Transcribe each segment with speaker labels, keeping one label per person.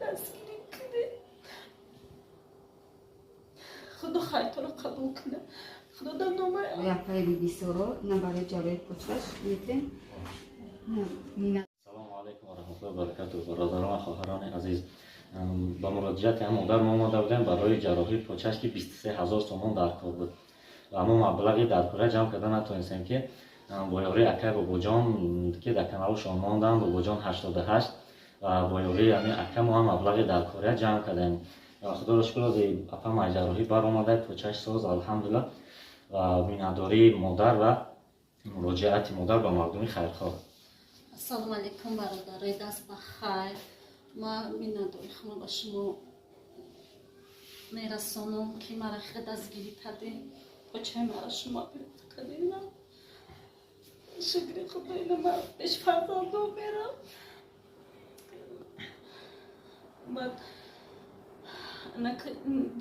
Speaker 1: Дастгирӣ кунед. Худо хайртонро қабул кунад. Худо дар номаи
Speaker 2: Апаи Бибисоро ина барои ҷарроҳи почаш метем.
Speaker 3: Салому алайкум ва раҳматуллоҳи ва баракатуҳ. Бародарон ва хоҳарони азиз, ба муроҷиати ҳам модар мо омада будем барои ҷарроҳии почаш, ки 23 000 сомон дар кор буд ва мо маблағи дар кора ҷамъ карда натонистем, ки бо ёрии акай Бобоҷон, ки дар каналашон мондам, Бобоҷон 88, ва бо ёрии ҳамин ака мо ҳам маблағи дар кора ҷамъ кардем ва худоро шукр, ози апам аз ҷарроҳӣ баромада, почаш соз, алҳамдулилла. Ва миннатдории модар ва муроҷиати модар ба мардуми хайрхоҳ.
Speaker 1: Ассалому алайкум, бародарои, даст ба хайр. Ман миннатдории худро ба шумо мерасонам, ки мара хеле дастгирӣ кардем, почаи мара шумо кардем. Шукри худо, ина ман пеш фарзандом мерам. Баъд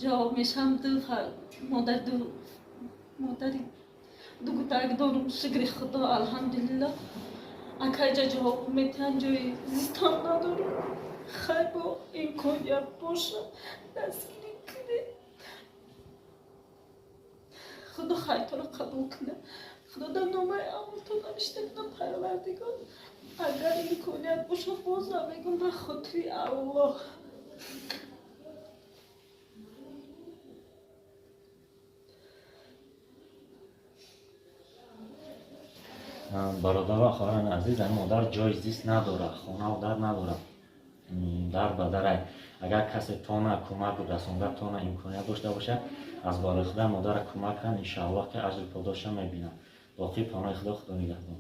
Speaker 1: ҷавоб мешавам, ду модар, ду модари ду кӯдак дорум, шукри худо, алҳамдулилло. Акайҷа ҷавоб метиҳанд, ҷои зистам надорум. Хай, бо имконият боша, дастгирӣ кунед. Худо хайртонро қабул кунад. Худо дар номаи амалтон навишта кунад, Парвардигор. Агар имконият боша, бозам мегӯм, ба хотири Аллоҳ.
Speaker 3: Бародар ва хоҳарони азиз, ҳамин модар ҷои зист надорад, хонаву дар надорад, дар ба дарай. Агар касе тона кӯмак расонда тона, имконият дошта бошад, аз барои худа модара кӯмак кунад, иншоаллоҳ, ки аҷру подоша мебинад. Боқӣ паноҳи худо, худо нигаҳбон.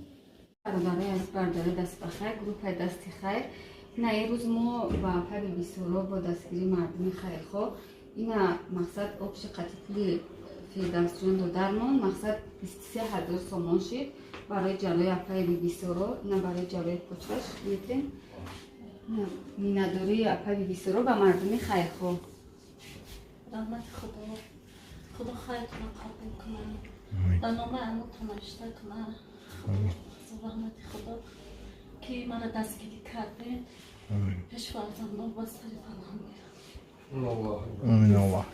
Speaker 2: Бародарои азиз, бародарои даст ба хайр, группаи дасти хайр, ина имрӯз мо ба апаи Бибисоро бо дастгирии мардуми хайрхоҳ ина мақсад общий қати пули Фирдавсҷон додармон мақсад 23 000 сомон шид барои ҷарроҳи апаи Бибисоро, ина барои ҷарроҳи почаш метем. Миннатдории апаи Бибисоро ба мардуми хайрхоҳ.
Speaker 1: Раҳмати худо, худо хайртонро қабул кунад, дар номаи амалтон навишта кунад. Раҳмати худо, ки мара дастгирӣ кардем, пеш фарзандон ба сари паноҳ мерам.
Speaker 4: Амин, Аллоҳ.